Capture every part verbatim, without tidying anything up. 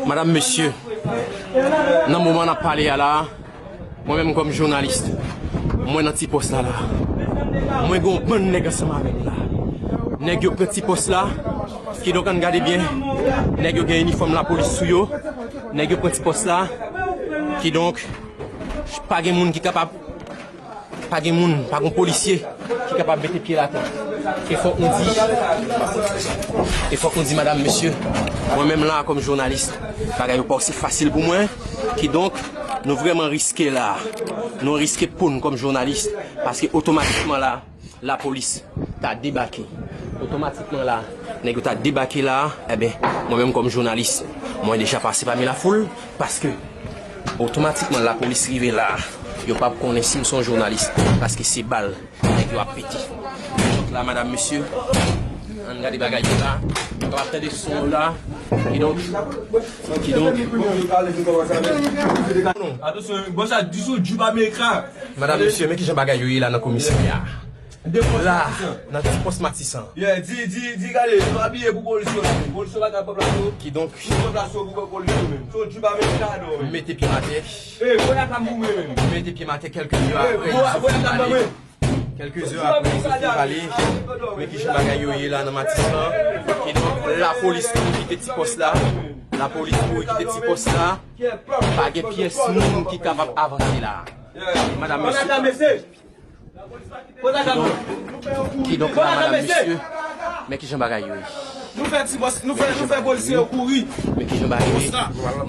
Madanm, mesye, nan moman n ap pale a la, mwen menm kòm jounalis, mwen nan ti pòs la la. Mwen gen yon bann nèg ansanm avè m la. Nèg yo pran ti pòs la, kidonk ann gade byen. Nèg yo gen inifòm lapolis sou yo. Nèg yo pran ti pòs la, kidonk pa gen moun ki kapab Pa gen moun, pa gen polisye ki kapab mete pye l atè. E fòk nou di, e fòk nou di, madanm, mesye, mwen menm la kòm jounalis, bagay yo pa osi fasil pou mwen. Kidonk, nou vrèman riske la. Nou riske po n kòm jounalis, paske otomatikman la, lapolis ta debake. Otomatikman la, nèg yo ta debake la, enben, mwen menm kòm jounalis, mwen deja pase pami lafoul, paske otomatikman lapolis rive la, yo p ap konnen si m se yon jounalis, paske se bal nèg yo ap pete. Donk la, madanm, mesye, ann gade bagay yo la. Yo ap tande son yo la. Kidonk, kidonk. Atansyon, bon, sa di sou Djoup Amerika. Madanm, mesye, men kijan bagay yo ye la nan komisarya. La, nan ti pòs Matisan. Yeah, di, di, di, gade, nou abiye pou polis yo la menm. Polis yo pa ka pèp la yo. Kidonk, pèp la yo pou polis yo menm. So, Djoup Amerika, non, menm. Mete pye m atè. Eh, voye ak ap boure menm. Mete pye m atè kèlke zè apre, voye ak ap boure. Kèlke zè apre, Izo fin pale. Men kijan bagay yo ye la nan Matisan. Kidonk, lapolis kouri kite ti pòs la. Lapolis kouri kite ti pòs la. Pa gen pyès moun ki kapab avanse la. Madanm, mesye. Kidonk, kidonk la, madanm, mesye, men kijan bagay yo ye. Nou fè ti bòs, nou fè, nou fè polisye yo kouri. Men kijan bagay yo ye.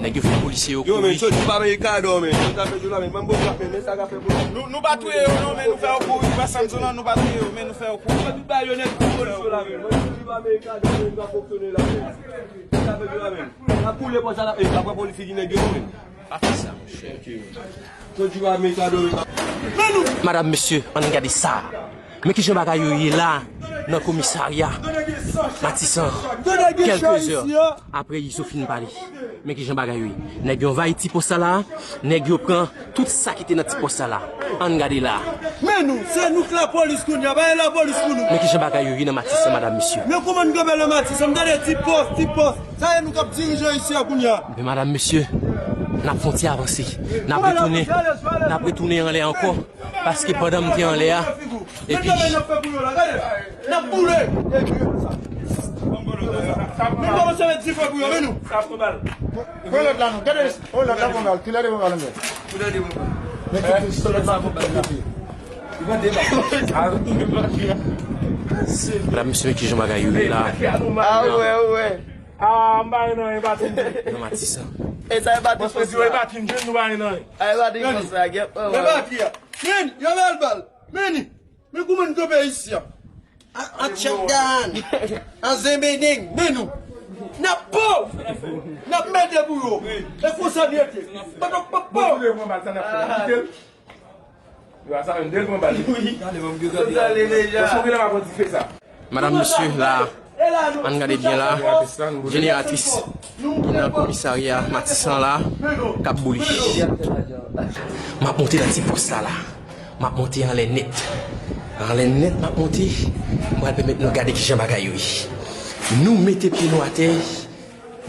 Nèg yo fè polisye yo kouri. Yo, men, so, di pa men kado, men. Sa fè jou la, men. Mwen, bon, men, men sa ka fè polisye. Nou, nou pa touye yo, non, men nou fè yo kouri. Pa sanm sou non, nou pa touye yo, men nou fè yo kouri. Tout bagay yo nèt pou polisye la, men. Mwen, di pa men kado, men, nou ka fonksyone la, men. Sa fè jou la, men. N ap koule pòs la, e, apre polisye ki nèg yo, men. Pa fè sa, monchè. Madanm, mesye, ann gade sa. Men kijan bagay yo ye la nan komisarya Matisan. Kèlke zè apre Izo fin pale. Men kijan bagay yo ye. Nèg yo anvayi ti pòs la la. Nèg yo pran tout sa ki te nan ti pòs la la. Ann gade la. Men nou, se nou k lapolis kounye a, pa gen lapolis pou nou. Men kijan bagay yo ye nan Matisan, madanm, mesye. Men kòman n kanpe nan Matisan, m tande ti pòs, ti pòs. Sa e nou k ap dirije isi a kounye a. Men madanm, mesye, n ap fè yon ti avanse. N ap retounen, n ap retounen anlè ankò. Paske pandan m te anlè a, epi n ap boule. Men kòmanse met dife pou yo, men nou. Pran lòt la non. Gade, oh, lòt la pran bal. Kilè de pran bal anlè? Men ki, ki, lòt la pran bal. Madanm, mesye, men kijan bagay yo ye la. Ah, wè, wè. Ah, m pa gen anyen, Batin. Nan Matisan. E sa e Batin fè sa. Mwen di, Batin, jwenn nou pa gen anyen. Ay, Batin fè sa, gèt, wè. Men Batin, men, yo bal bal. Men, men kòman n kanpe isi a? A, a tchèk dan. A zenbedeng, men nou. N ap po. N ap mete pou yo. E konsa n rete. Pa, pa, pa, pa. Bon, nou leve anba, sa n ap fè, nou kite l. Yo, a sa menm, de l pran bal. Wi. Gade, bon, gade. Sa ale deja. Bon, son gen la, m ap dife sa. Madanm, mesye, la, ann gade byen la, jeneratris ki nan komisarya Matisan la, k ap boule. M ap monte nan ti pòs la, la. M ap monte anlè nèt. Anlè nèt, m ap monte. M pral pèmèt nou gade kijan bagay yo ye. Nou mete pye nou atè.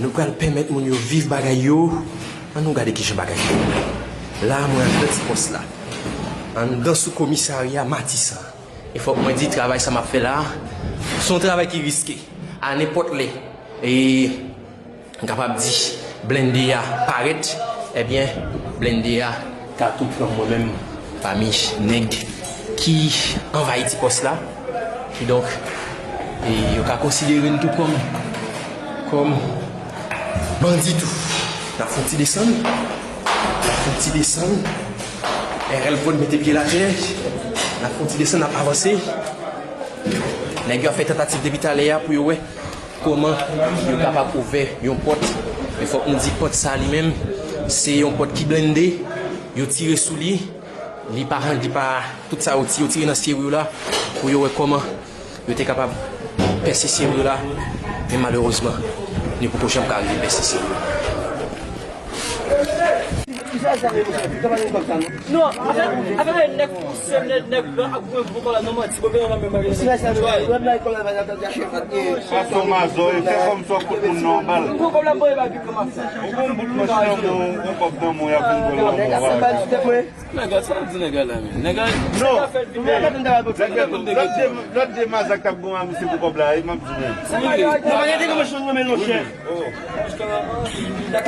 Nou pral pèmèt moun yo viv bagay yo. Ann nou gade kijan bagay yo. La, mwen anndan ti pòs la. Anndan sou komisarya Matisan. E fòk mwen di, travay sa m ap fè la, se yon travay ki riske. A nenpòt lè, e, m kapab di, blende a parèt, ebyen, blende a ka tou pran mwen menm pami nèg ki anvayi ti pòs la. Kidonk, e yo ka konsidere n tou kòm, kòm bandi tou. N ap fè yon ti desann. N ap fè yon ti desann. R L Prod mete pye l atè. N ap fè yon ti desann, n ap avanse. Nèg yo ap fè tantativ depi talè a pou yo wè kòman yo kapab ouvè yon pòt. Men fòk nou di pòt sa li menm, se yon pòt ki blende. Yo tire sou li. Li pa, li pa, tout sa yo ti-, yo tire nan seryo la pou yo wè kòman yo te kapab pèse seryo la, men malerezman, li poko janm ka rive pèse seryo. Non, afè, afè nèg pouse, nèg, nèg gran ak gwo bouka la, non, manti, bon, gen yon menm bagay. Pastè Mazo, e fè kòm si w ap kout moun nan yon bal. Gwo kòb la, bon, e pa pi kòm ap fè. Ou gon bout nan chanm ou, ou gon kòb nan men w, y ap vin pran lanmò, bagay. Nèg, sa di nèg la, men. Nèg la, non. Sa fè l vin nèg la. Lòt de, lòt de mazak t ap gon a misye pou kòb la, e m ap di w menm. Sa pa yon, sa pa yon.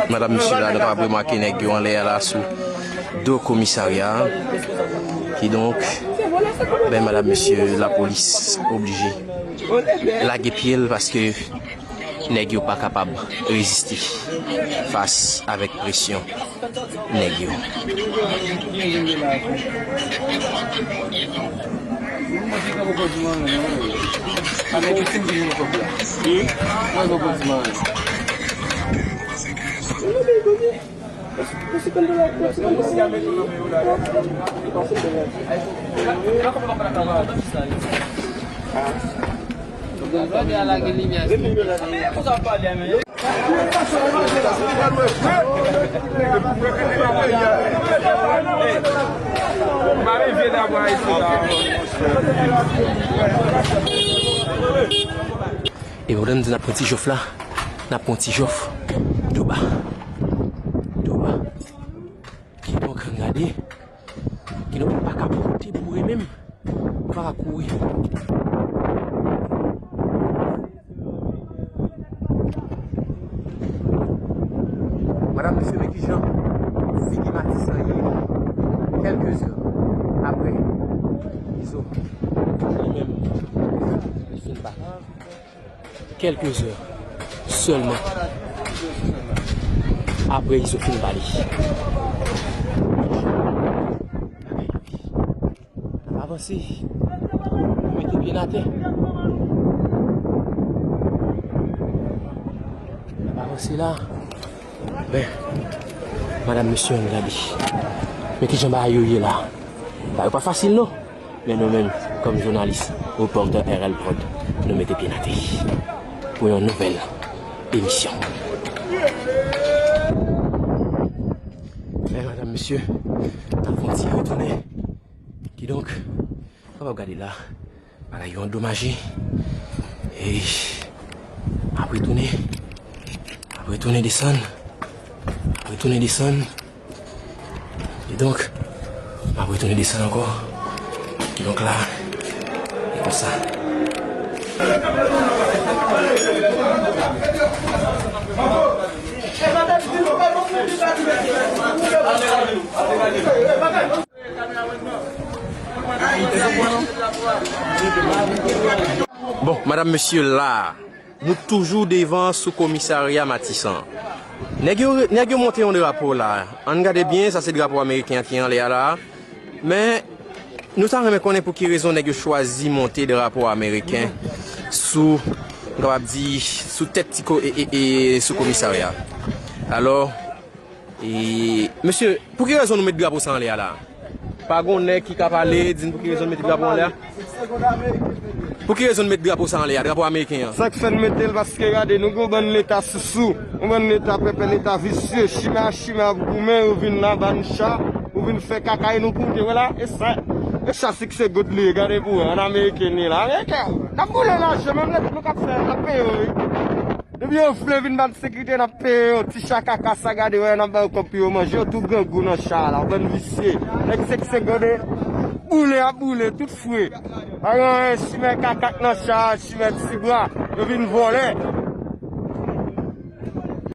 Madanm, mesye la, nou kapab remake nèg yo anlè a la sou do komisarya a. Kidonk, ben, madanm, mesye, lapolis oblije lage pye l paske nèg yo pa kapab reziste fas avèk presyon nèg yo. E pandan n di n ap pran ti jòf la, n ap pran ti jòf tou ba. Tou ba. Kidonk, ann gade. Kidonk, nou pa ka pote boure menm. Nou pa ka kouri. Madanm, mesye, men kijan figi Matisan ye kèlke zè apre Izo li menm li fin pati. Kèlke zè sèlman apre Izo fin pale. N ap avanse. Mete pye n atè. N ap avanse la. Ben, madanm, mesye, ann gade. Men kijan bagay yo ye la. Bagay yo pa fasil, non. Men nou menm, kòm jounalis, repòtè R L Prod, nou mete pye n atè pou yon nouvèl emisyon. Men, madanm, mesye, n ap fè yon ti retounen. Kidonk, w kapab gade la, bagay yo andomaje. E ap retounen, ap retounen desann, ap retounen desann. E donk, m ap retounen desann ankò. Donk la, e konsa. Bon, madanm, mesye, la, nou toujou devan sou komisarya Matisan. Nèg yo, nèg yo monte yon drapo la. Ann gade byen, sa se drapo ameriken an ki anlè a la. Men, nou ta renmen konnen pou ki rezon nèg yo chwazi monte drapo ameriken sou, nou kapab di, sou tèt ti ko-, e, e, e, sou komisarya. Alò, E, mesye, pou ki rezon nou met drapo sa anlè a la? Pa gon nèg ki ka pale, di n pou ki rezon n mete drapo anlè a? Pou ki rezon n met drapo sa anlè a, drapo ameriken an? Sa k fè n mete l, paske gade, nou gon bann leta sousou, yon bann leta pèpè, leta visye, chimè a chimè ap goumen, yo vin la, ba n cha, ou vin fè kaka, e nou pou te, vwala, e sa, e sa sikse goud li ye, gade pou wè, an ameriken li la, ameriken, n ap boule lajan, menm lè nou k ap fè, n ap peye yo, wi. Depi yo vle vin ban sekirite, n ap peye yo. Ti cha kaka sa, gade, wè, n ap ba yo kòb pou yo manje. Yo tou grangou nan cha a la, bann visye. Nèg sekse gode, boule ap boule, tout fre. Pa gen anyen, chimè kaka k nan cha a, chimè ti bra, yo vin vòlè.